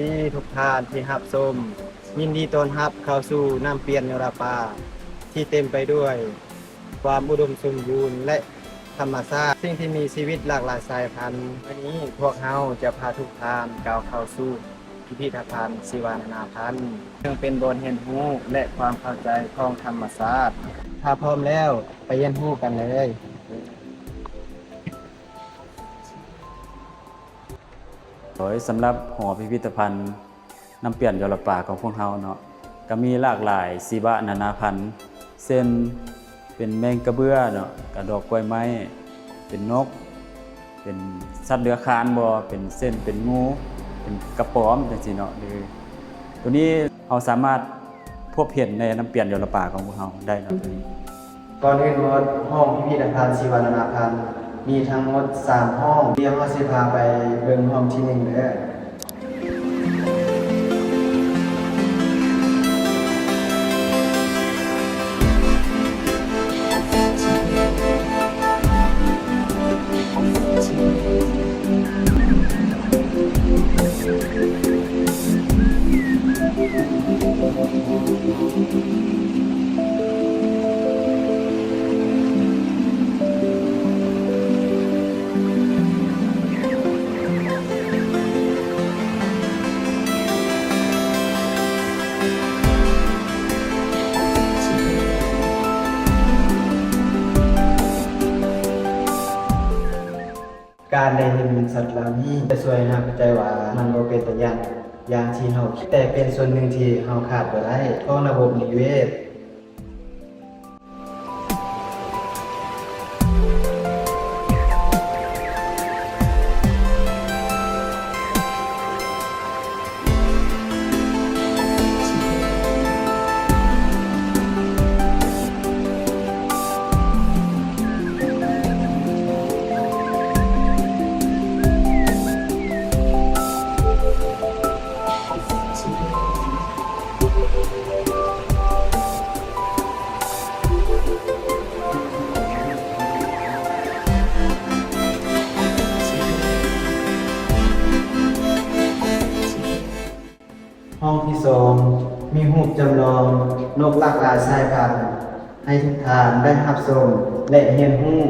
ດີທຸກທ່ານທີ່ຮັບຊົມ. ຍິນດີຕ້ອນຮັບເຂົ້າສູ່ນ້ຳປ່ຽນໂຍລະປາ ທີ່ເຕັມໄປດ້ວຍຄວາມອຸດົມສົມບູນ ແລະ ທຳມະຊາດ, ສິ່ງທີ່ມີຊີວິດຫຼາກຫຼາຍສາຍພັນ. ມື້ນີ້ພວກເຮົາຈະພາທຸກທ່ານກ້າວເຂົ້າສູ່ພິພິທະພັນຊີວະນານາພັນ, ເຊິ່ງເປັນບ່ອນຮຽນຮູ້ ແລະ ຄວາມເຂົ້າໃຈຂອງທຳມະຊາດ. ຖ້າພ້ອມແລ້ວ, ໄປຮຽນຮູ້ກັນເລີຍ. ໂດຍສຳລັບຫໍພິພິທະພັນນ້ຳປ່ຽນຢໍລະປາຂອງພວກເຮົາເນາະ ກໍມີຫຼາກຫຼາຍຊີວະນານາພັນ ເຊັ່ນ ເປັນແມງກະເບື້ອເນາະ ກະດອກກ້ວຍໄມ້ ເປັນນົກ ເປັນສັດເລືອຍຄານບໍ ເປັນເຊັ່ນ ເປັນງູ ເປັນກະປອມ ຈັ່ງຊີ້ເນາະ ຫຼື ໂຕນີ້ເຮົາສາມາດ ພົບເຫັນໃນນ້ຳປ່ຽນຢໍລະປາຂອງພວກເຮົາໄດ້ເນາະ. ກ່ອນອື່ນໝົດ, ຫ້ອງພິພິທະພັນຊີວະນານາພັນມີທັງໝົດສາມຫ້ອງ. ດຽວເຮົາຊິພາໄປເບິ່ງຫ້ອງທີໜຶ່ງເດີ້. ການໄດ້ເຫັນສັດເຫຼົ່ານີ້ຈະຊ່ວຍໃຫ້ເຮົາເຂົ້າໃຈວ່າມັນບໍ່ເປັນຕາຢ້ານຢ່າງທີ່ເຮົາຄິດ, ແຕ່ເປັນສ່ວນໜຶ່ງທີ່ເຮົາຂາດບໍ່ໄດ້ຂອງລະບົບນິເວດ. ຫ້ອງທີສອງ ມີຮູບຈຳລອງນົກຫຼາກຫຼາຍສາຍພັນ ໃຫ້ທຸກທ່ານໄດ້ຮັບຊົມ ແລະ ຮຽນຮູ້.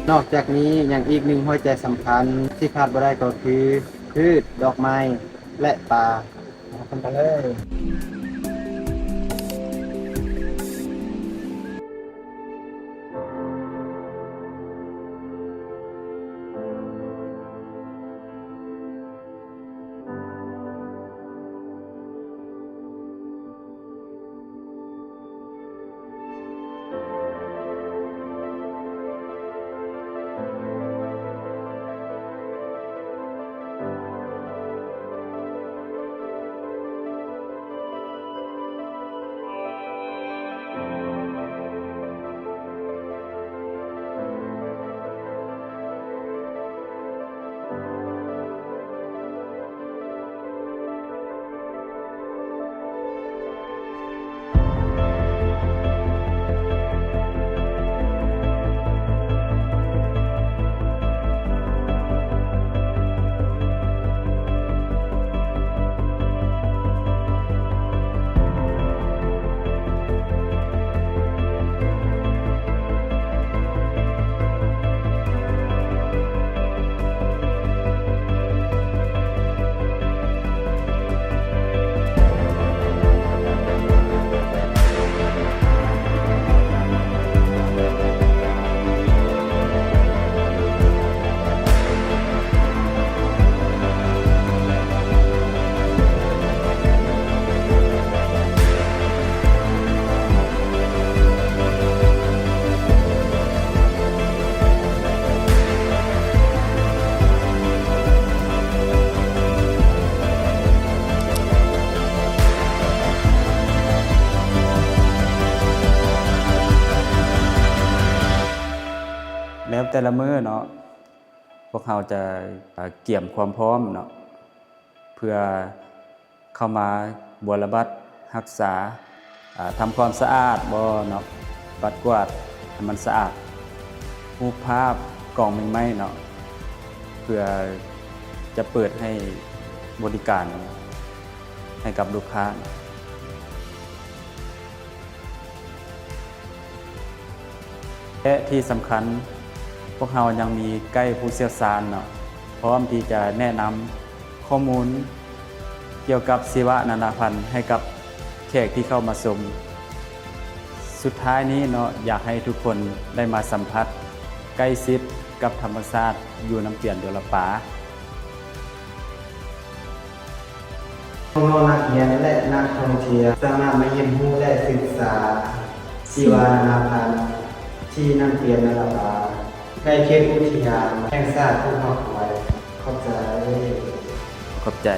ນອກຈາກນີ້ຍັງອີກໜຶ່ງຫົວໃຈສຳຄັນທີ່ຂາດບໍ່ໄດ້ກໍຄືພືດ, ດອກໄມ້ ແລະ ປ່າ. ມາຊົມກັນເລີຍ. ແຕ່ລະມື້ເນາະ ພວກເຮົາຈະ ເອີ່ ກຽມຄວາມພ້ອມເນາະ ເພື່ອເຂົ້າມາບົວລະບັດຮັກສາ ເອີ່ ທຳຄວາມສະອາດບໍ່ເນາະ ປັດກວາດໃຫ້ມັນສະອາດ ຮູບພາບ ກອງແມງໄມ້ເນາະ ເພື່ອຈະເປີດໃຫ້ບໍລິການໃຫ້ກັບລູກຄ້າ. ແລະ ທີ່ສຳຄັນ ພວກເຮົາຍັງມີໄກຜູ້ຊ່ຽວຊານເນາະ ພ້ອມທີ່ຈະແນະນຳຂໍ້ມູນກ່ຽວກັບຊີວະນານາພັນໃຫ້ກັບແຂກທີ່ເຂົ້າມາຊົມ. ສຸດທ້າຍນີ້ເນາະ ຢາກໃຫ້ທຸກຄົນໄດ້ມາສຳຜັດໃກ້ຊິດກັບທຳມະຊາດຢູ່ນ້ຳປຽນໂດລະປາ. ນ້ອງໆ ນັກຮຽນ ແລະ ນັກທ່ອງທ່ຽວ ສາມາດມາຮຽນຮູ້ ແລະ ສຶກສາຊີວະນານາພັນທີ່ນ້ຳປຽນນາລະປາ ໃນເຂດອຸທິຍານແຫ່ງຊາດພູຮອກໄວ. ຂອບໃຈ. ຂອບໃຈ.